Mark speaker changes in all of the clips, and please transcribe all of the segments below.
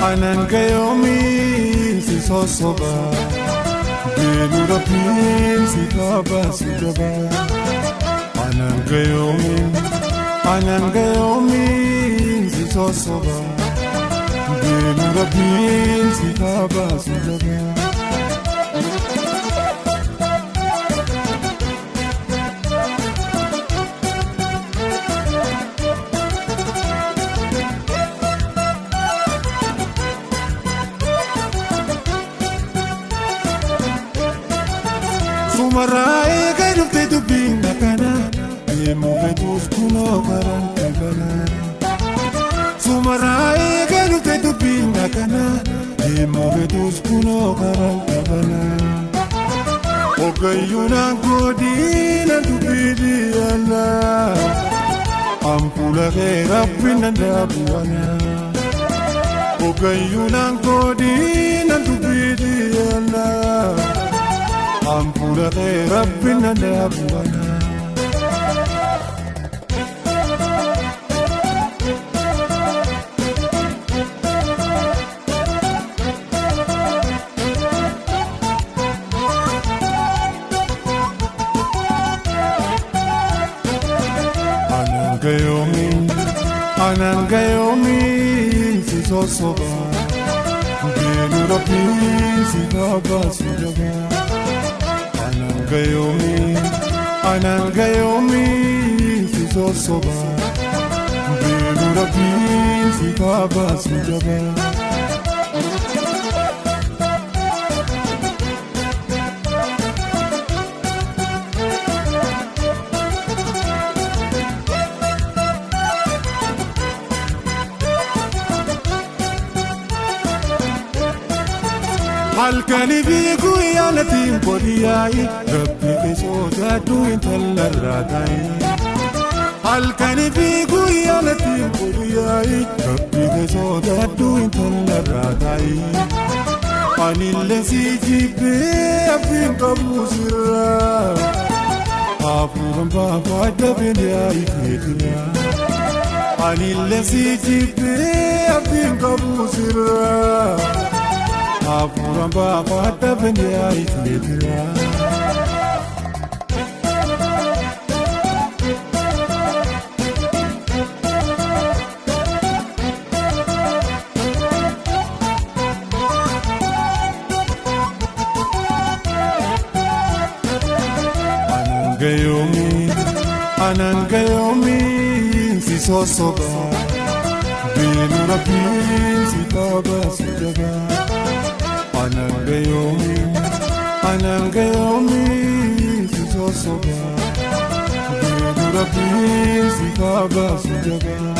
Speaker 1: Anan gayoomiin si sosoba deemu rabbiin si kabaasu jabaa. Anan gayoomiin si sosoba deemu rabbiin si kabaasu jabaa. Sumarraa eegee dhuftee dubbiin akkanaa deemuu feetuuf kunoo karaan qabanaa. Sumarraa eegee dhuftee dubbiin akkanaa deemuu feetuuf kunoo karaan qabanaa. Ogeeyyuu naan godina dubbii diyaanaa ampuula kee rabbi na daabu'anaa. Ogeeyyuu naan godina dubbii diyaanaa. Ampuula kee rabbi na daabu'anaa. Anan gayoomiin si sosoba deemu rabbiin si kabaasu jabaa. Anan gayoomiin si sosoba deemu rabbiin si kabaasu jabaa. Halkanii fi guyyaa natiin godhiyaayi rabbi keessoota duwin tallarraa taayi. Halkanii fi guyyaa natiin godhiyaayi rabbi keessoota duwin tallarraa taayi. Anillee si jibbee abdiin qabu sirraa hafuuraan baafadha beenyaayi keetiraa. Anillee si jibbee abdiin qabu sirraa. Hafuuraan baafadha beenyaayi keetiraa. Anan gayoomiin si sosoba deemu rabbiin si kabaasu jabaa. Anan gayoomiin si sosoba deemu rabbiin si kabaasu jabaa.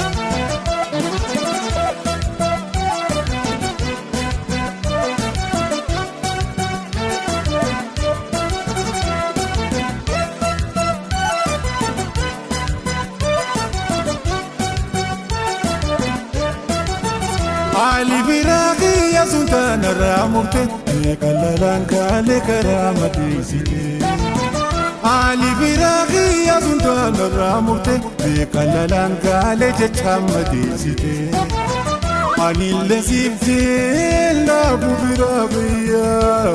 Speaker 1: Ali biraaqii yaasuun irraa murte meeqalalaan kaalee karaa madeessite. Ali biraaqii yaasuun irraa murte meeqalalaan kaalee jecha madeessite. Anillee siif laabu biraa biyyaa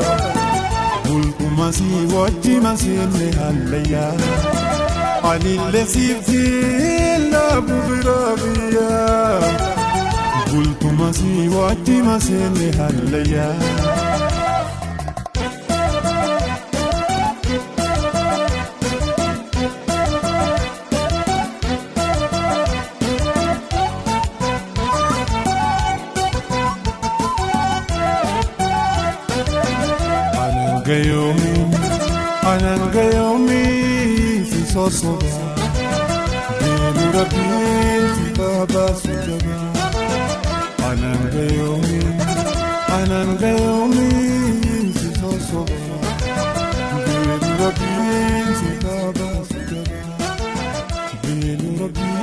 Speaker 1: bultuma si wajji maseenne hallayyaa. Anillee siif laabu biraa biyyaa. Bultuma si wajji maseenne hallayyaa. Anan gayoomiin si sosoba deemu rabbiin si kabaasu jabaa. Anan gayoomiin si sosoba deemu rabbiin si kabaasu jabaa. Deemu rabbiin.